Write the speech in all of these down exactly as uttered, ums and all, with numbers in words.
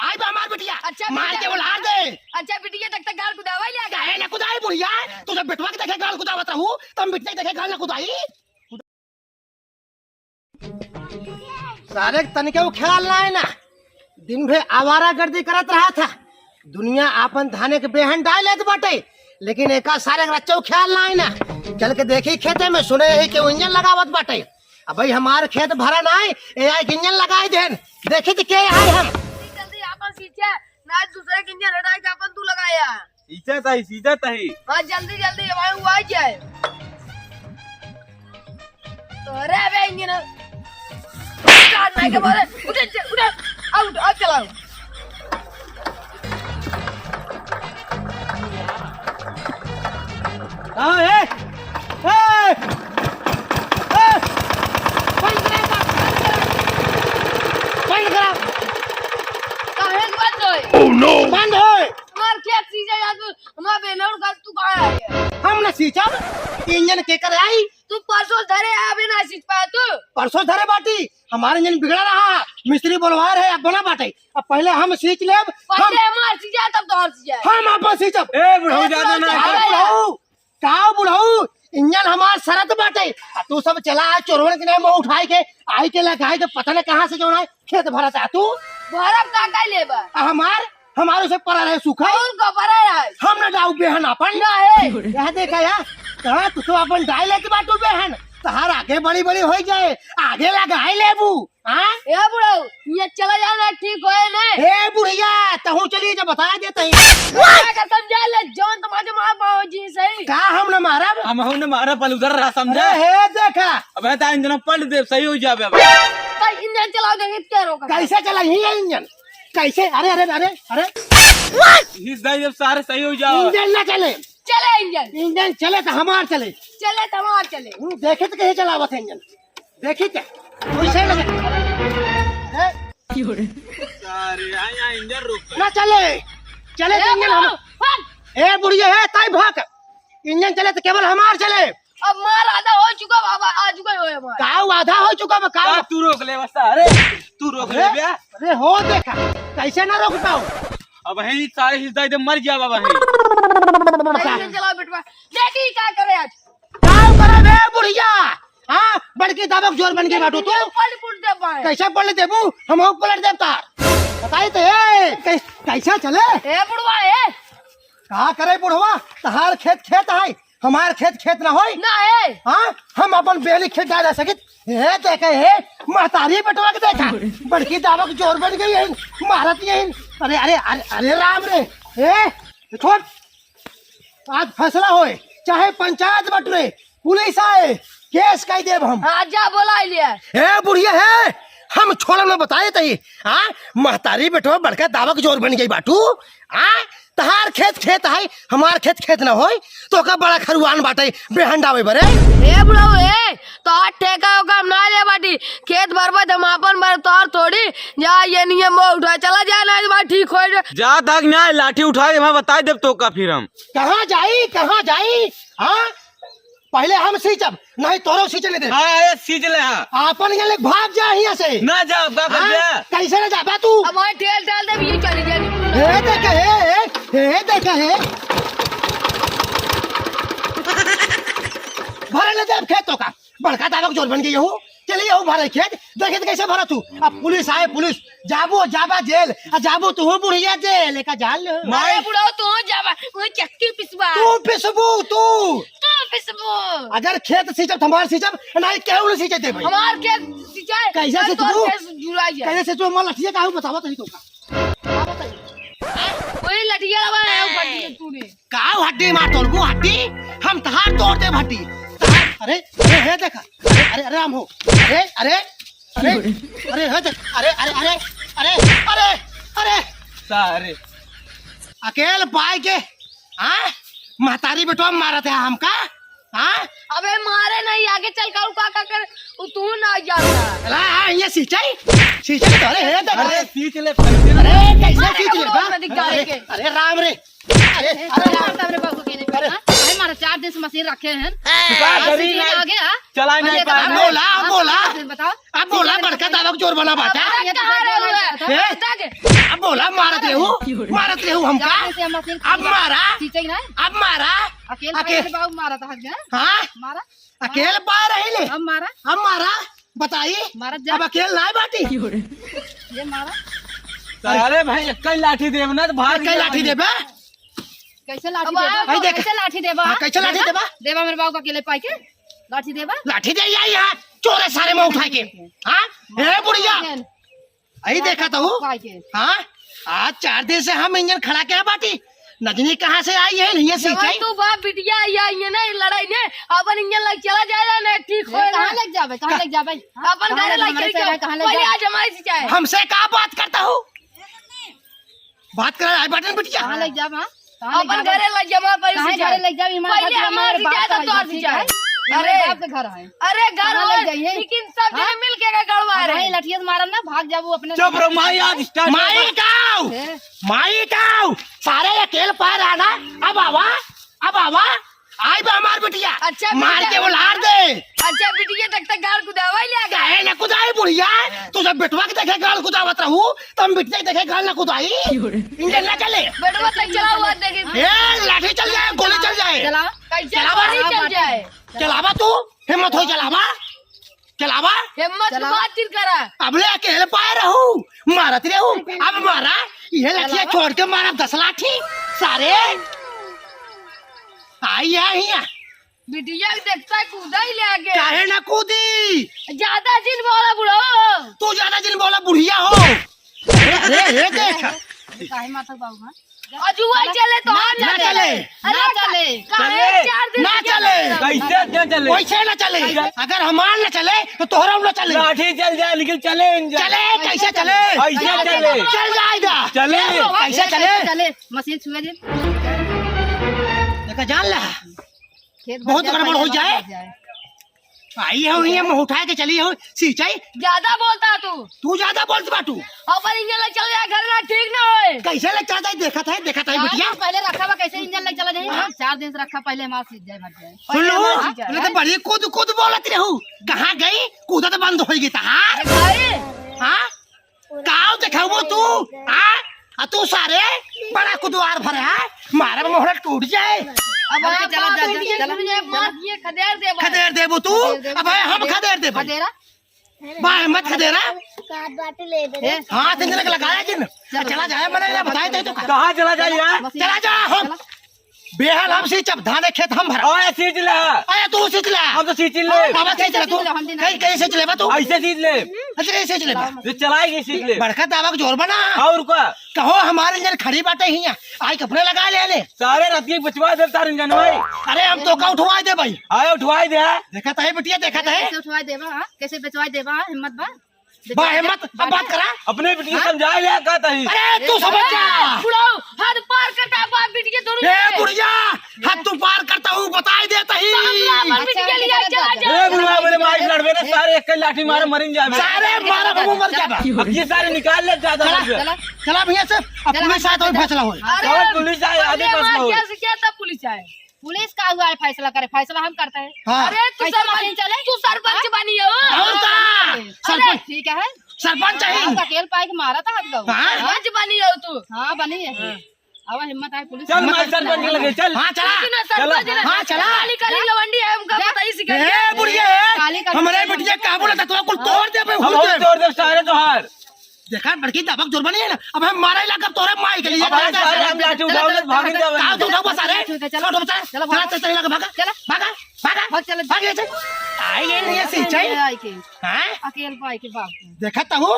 आई बा हमार बिटिया। अच्छा, मार बिटिया। के उलार दे। अच्छा, बिटिया, तक तक गाल कुदावा ले आ। काहे ना कुदाई बुढ़िया? तू जब बेटवा के देखे गाल कुदावत रहू, तब बिटिया के देखे गाल ना कुदाई। सारे के तनिके वो ख्याल ना है ना, दिन भर आवारागर्दी करत रहा था। दुनिया आपन धाने के बेहन डाल लेत बाटे, लेकिन एका सारे के रच्चो ख्याल ना है ना। चल के देखी खेते में, सुने ही कि इंजन लगावत बाटे। अब भाई हमार खेत भरा ना है, ए आई के इंजन लगाई देन। देखी तो के आई हम। जल्दी आपन सींचे, ना दूसरे के इंजन हटाई के आपन तू लगाया। सींचत ही, सींचत ही। हाँ, जल्दी, जल्दी, हमारे वो आ जाए। तो अरे, अबे, इंजन। काट मार के मारे। उठे, उठे, उठे। आउट, अब चलाओ। कहाँ है? ए! ए! बंद करा, बंद करा। बंद करा। काहे बंद होए? Oh, no! बंद होए। हमार खेत सींचे जात, हमार बेलौर का तू कहाँ आ गया? हम न सींचब, इंजन के करे आई? तू परसों धरे आ, अबे ना सींच पाया तू। परसों धरे बाटी, हमार इंजन बिगड़ा रहा, मिस्त्री बोलवा रहे, अब बना बाटे। अब पहले हम सींच लेब, पहले हम हमार सींचे, तब तोहर सींचे। हम अपन सींचब। ए, बुढ़ऊ, ज्यादा ना। अरे बुढ़ऊ, का बुढ़ऊ, इंजन हमार सरत बाटे, आ तू सब चला आ चोरवन के नाम उठाई के, आई के लगाई के पता न कहाँ से जौन है, खेत भरत आ तू। भरब का का लेबा? आ हमार, हमार उसे परा रहे सूखा। और का परा रहे? हम न जाऊ बेहन आपन। ना है। यह देखा या, कहाँ तू तो अपन डाई लेत बाटू बेहन, तहार आगे बड़ी बड़ी होई जाए, आगे लगाई लेबू। हाँ? ए बुढ़ऊ, ये चला जाना ठीक होए ने। ए बुढ़िया, तहूँ चली जब बता देते ही। का कसम जा ले, जौन तुम्हारे मार पाओ जी सही। का हम न मारब? हम हम न मारब, पल उधर रहा समझा। अरे हे देखा। अबे ता इंजन पलट दे, सही हो जाबे अब। तो इंजन चलाओ, देखित के रोक। कैसे चला ही है इंजन? कैसे? अरे, अरे, अरे, अरे। हिस दे जब सारे सही हो जाओ। इंजन ना चले। चले इंजन। इंजन चले तो हमार चले। चले तो हमार चले। हम्म, देखे तो कहीं चलावत है इंजन। देखी क्या? कैसे लगे? अरे, सारे, यहाँ, यहाँ इंजन रोक। ना चले, चले ए, तो इंजन हम। बुढ़ऊ, भाग। ए बुढ़िया, हे ताई भाग। इंजन चले तो केवल हमार चले। अब मार आधा हो चुका बाबा, आ चुका हो हमार। का आधा हो चुका बा, का? का तू रोक ले बस, अरे, तू रोक ले अरे, बे। अरे हो देखा, कैसे ना रोक पाओ? अब ही सारे हिस्सा इधर मर गया बाबा ही। इंजन चलाओ बेटवा, देखी का करे आज। का करे बे बुढ़िया? हाँ, बड़की दाबक जोर बन गई बाटू तू। पलट फूट दे पाए। कैसे पलट देबू? हम हो पलट देब तार। बताई तो, ए, कै-, कैसा चले? ए बुढ़वा, ए। का करे बुढ़वा? तहार खेत खेत है, हमार खेत खेत ना होई। ना है। हाँ, हम अपन बेली खेत डाल सकित। ए, देखे, ए, महतारी बेटवा के देखा। बड़की दाबक जोर बन गई है, मारत ये है। अरे, अरे, अरे, अरे राम रे। ए, छोड़। आज फैसला होए, चाहे पंचायत बटरे, पुलिस आए, केस कई देब हम। हाँ, जा बोला लिया। ए बुढ़िया हे, हम छोड़ब न बताए तही। हाँ, महतारी बेटवा बड़का दाबक जोर बन गई बाटू। हाँ, तहार खेत खेत है, हमार खेत खेत न होई, तो का बड़ा खरुआन बाटे बेहंडावे बरे। ए बुढ़ऊ ए, तोहार ठेका ओका हम ना ले बाटी, खेत बरबत हम आपन बर तोहार थोड़ी, जा ये नहीं है मोह उठा, चला जा ना बात ठीक हो जा। जा दाग न्याय लाठी उठा के वहाँ बताए देब तो का फिर हम। कहाँ जाई, कहाँ जाई? हाँ? पहले हम सींचब, नहीं तोरो सींचे नहीं दे। हाँ, ए, सींच ले, हाँ। आपन ये लेके भाग जा हियाँ से। ना जाब, का कर हाँ? जा? कैसे ना जाबा तू? अब वहीं ठेल डाल दे, ये चली जानी। हे देखा, हे, हे, हे देखा, हे। भरे ले जाब खेतों का। बड़का दाबक जोर बन गई हो। चलिए हो भरे खेत, देखे तो कैसे भरा तू। अब पुलिस आए, पुलिस, जाबो, जाबा जेल, आ जाबो तू हो बुढ़िया जेल, एका जाल लो। माई बुढ़ऊ तू हो जाबा, वो चक्की पिसबा। तू पिसबू, तू। तू पिसबू। अगर खेत सींचब, हमार सींचब, नहीं केहू नहीं सींचे दे भाई। हमार खेत सींचे, कैसे से तोर तू? खेत जुड़ा जाए। कैसे से तू हमार लठिया काहू बतावा तही तो का? का बताई? वही लठिया लगा है, वो फट गया तूने। काव हड्डी मार तोड़बू हड्डी, हम तहार तोड़ देब हड्डी। तहार, अरे, अरे, हे देखा, अरे, अरे, राम हो, अरे, अरे, अरे, अरे, हे देख, अरे, अरे, अरे, अरे, अरे, अरे, सारे। अकेल पाए के, हाँ? महतारी बेटवा मारत है हमका, हाँ? अबे मारे नहीं, आगे चल का, का, का कर, वो तू ना जाता। अला, हाँ, ये सींचाई, सींचाई तो, अरे, हे देख, अरे, अरे। सींच ले, सींच ले। अरे, कैसे अरे, सींच ले, वो बा? नदी गाड़े अरे, के। अरे, राम रे, अरे, अरे, अरे, राम। साहब रे बाबू के नहीं अरे। पता। अरे, मारा चार दिन से मशीन रखे हैं। का अरे, करी सीजन नहीं? आ गया। चला नहीं अरे, पाए। अरे, बोला, हाँ, बोला। बताओ। अब बोला, बड़का दाबक जोर बना बाटा। अब तक कहाँ रहे हुए? ए? अब तक? अब बोला, मारत रहू, मारत रहू हमका। जाते से हम अकेले अब मारा, सींचे ही ना। अब मारा। अकेले अकेले। बाबू मारा था हक गया। हाँ? मारा। अकेले पा रही ले। अब मारा। अब मारा। बताई। मारत जा। अब अकेले ना बाटी। ये मारा। अरे भाई, एक ही लाठी देब ना तो भाग एक ही लाठी देबे। कैसे लाठी अब देबा? आप भाई देख। कैसे लाठी देबा? हाँ, कैसे लाठी देबा? देबा? देबा मेरे बाबू का अकेले पाई के? लाठी देबा? लाठी दे या यहाँ, चोरे सारे में उठा के। हाँ? ए बुढ़िया। आई देखा तो हूँ। पाई के। हाँ? आज चार दिन से हम इंजन खड़ा के बाटी। नजनी कहाँ से आई है? नहीं है जवन सींचाई। तू बाप बिटिया आई है, ये ना लड़ाई ने, अपन इंजन लग चला जाए ना, ठीक ए, हो कहाँ ना। लग जाबे? कहाँ लग जाबे? हाँ? अपन कहाँ घरे लग लग जाबे? चल के, कहाँ लग पहले जाबे? आज हमारी सींचाई। हमसे का बात करता हूँ? बात करे आए बाटन बिटिया। कहाँ लग जाब, हाँ? कहाँ लग अपन जाब? घरे लग जाब, हमार पहले काहे सिंचाई। घरे लग जाब? ई हमार पहले घर हमार हमारे बाप सिंचाई, का तब है, तोर ठीक सिंचाई। है? ई अरे, हमारे बाप के घर है। अरे, घर कहाँ लग होए, जाइए? लेकिन सब जने हाँ? मिल के का गड़वा अब रहे। वही लठिया से मारब ना, भाग जाबू अपने चुप रहो, माई, आज start माई होगा। काऊ! ए? माई काऊ! सारे अकेल पाए रहा ना, अब आवा, अब आवा, आई बा हमार बिटिया। अच्छा, मार बिटिया। के उलार दे। अच्छा, बिटिया तक तक गाड़ कुदावा ले आ गया। काहे ना कुदाई बुढ़िया? तू जब बेटवा के देखे गाड़ कुदावत रहू, तो हम बिटिया के देखे गाड़ ना कुदाई। इंजन ना चले। बेटवा तक चला हुआ देखे। ए, लाठी चल जाए, गोली चल जाए। चला। कैसे चलावा। गोली चल जाए? चलावा तू, हिम्मत हो चलावा। चलावा। हिम्मत चलावा। बात फिर करा। अब ले अकेले पाए रहू, मारत रहू, अब मारा, ये लठिया चलावा। छोड़ के मारा दस लाठी, सारे। आई है हिया। बिटिया के देखता है, कूदा ही ले आके। काहे ना कूदी? ज्यादा जिन बोला बुढ़ो। तू ज्यादा जिन बोला बुढ़िया हो। अरे, हे देख। काहे मारत बाबू, हाँ? अजुआ चले तो ना हम ना चले। चले। अरे ना चले। काहे चले। चार दिन ना के चले। चले? कैसे ना चले? कैसे? अगर हमार ना चले, तो तोहरा ना चले। लाठी चल जाए, लेकिन चले इंजन। चले, कैसे चले? कैसे चले? चल जाएगा। चले। कैसे चले? चले। मशीन छुए दे। देखा, जान ला। खेत भर बहुत जाए, गड़बड़ हो पहले जाए। भर जाए। आई हो, ये मुँह उठा के चली हो, सिंचाई। ज्यादा बोलता तू। तू ज्यादा बोलत बाटू। अपन इंजन लग चल जाए, घर ना ठीक ना होए। कैसे लग चला जाए? देखत है, देखत है, हाँ, बिटिया। पहले रखा बा, कैसे इंजन लग चला जाए? हाँ? चार दिन से रखा, पहले हमार सींच जाए, भर जाए। सुन लो, पहले हमार सींच जाए। पहले तो बड़ी कूद कूद बोलत रहू, कहाँ गई? कूदत बंद होई गई तहार। अरे भाई। हाँ? काव देखाबो तू? आ? आ तू सारे बड़ा कुदवार भरे है, मारे में मोहरा टूट जाए। अब आप चला, जा, जा, चला। मार दिए, खदेड़ देबो। खदेड़ देबो तू? खदेड़ देबो। अब हम खदेड़ देबो। खदेड़ा? बा, मत खदेड़ा। काट बाटे ले दे। ए? हाथ इंजन के लगाया जिन। चला। चला जाए, मने ना बताए थे तो का। कहाँ चला जाए यार? चला जा, हम। चला। बेहाल हम सींचब, धान खेत हम भरब। ओए, सींच ले। अरे, तू सींच ले। हम तो सींच ले। बाबा, सींच ले तू। हम दिन कहीं, कहीं सींच लेबा तू। ऐसे सींच ले। अच्छा, कहीं सींच लेबा। ये चलाए के सींच ले। बड़का दाबक जोर बना। और का? कहो, हमारे इंजन खड़ी बाटे हियाँ। आई कपड़े लगा ले, ले। सारे रतिये बचवा दे तार इंजन भाई। अरे, हम तो का उठवाए दे भाई। आए उठवाए दे। देखत है बिटिया, देखत है। कैसे उठवाए देबा, हाँ? कैसे बेचवाए देबा, हाँ? हिम्मत बा? बा हिम्मत, अब बात करा। अपने बिटिया हाँ? समझाए ले का तही। अरे, तू समझ जा। बुढ़ऊ, हद पार करता बाप बिटिया दोनों ए, के। बुढ़िया, हद तू पार करता हूँ, बताई देता ही। तो हम लोग अपन बिटिया लिए चला जा। ए, बुढ़वा, मेरे माई लड़बे ना, सारे एक लाठी मारे, मरिन जाबे। सारे मारा, बाबू मर जाबा। अब ये सारे निकाल ले, ज्यादा चला, मर जाए। चला, चला भैया से, अब चला, पुलिस आए तो चला। फैसला होए। अरे, और पुलिस आए, आगे अपने फैसला मार होए। क्या से क्या तब पुलिस आए? पुलिस का हुआ है फैसला करे, फैसला हम करते हैं। हाँ। अरे, तू कैसे सरपंच, मशीन चले? तू सरपंच हाँ? बनी हो। और का? अरे, सरपंच। ठीक है। सरपंच है। आप अकेल पाए के मारा था हाथ गऊ। हाँ? सरपंच बनी हो तू। हाँ, बनी है। हाँ। अब हिम्मत आए पुलिस चल, हिम्मत मार आए सरपंच के लगे, चल। हाँ, चला। लेकिन सरपंच चला। ना, हाँ, चला। काली काली लवंडी है, हमका जा। बताई सिखा ए, के। बुढ़िया, ए, काली काली हमरे लवंडी। बिटिया का बोला था, तो कुल हाँ। तोड़ दे, हम तोड़ दे। तोड़ दे, सारे तोहार। देखा, बड़की दबक जोर बनी है ना, अब हम मारा ही लगा तोरे माई के लिए। अब हम सारे हम लाठी उठाओ, ले भाग जाओ। का तू उठाओ, सारे? चलो, चलो, चलो, चलो, चलो, चलो, चलो, भागा, चलो। भागा, भागा, भाग, चलो। भाग, ये चल। आई, ये नहीं है, सही, सही। आई के। हाँ? अकेल पाए के बाप। देखा तहु?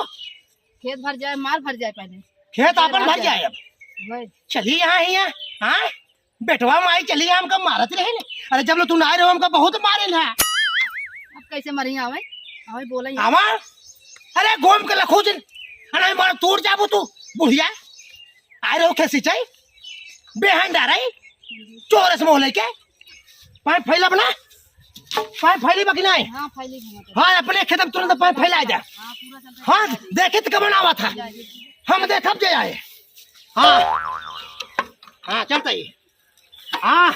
खेत भर जाए, मार भर जाए पहले। खेत अपन भर जाए अब। वही। चली यहाँ, यहाँ, हाँ? बेटवा माई चली हमका मारत रहे ने। अरे जब ले तू ना आए रहो हमका बहुत मारे ना। अब कैसे मरी आवे? आवे बोले ही। आवा? अरे घूम के लखू जिन। अरे मार तोड़ जाबू तू। बुढ़िया। आए रहो खेसी चाही। बेहन डाराई। चोरस मोह लेके। पाए फैला बना। पाए फैली बकी नाई। हाँ, फैली घूमत है। हाँ, अपने खेत में तुरंत पाए फैला जा। हाँ, पूरा चलता हाँ, है। देखे तो कमन आवा था। हम देखब जे आए। हाँ। हाँ, चलता ही। हाँ,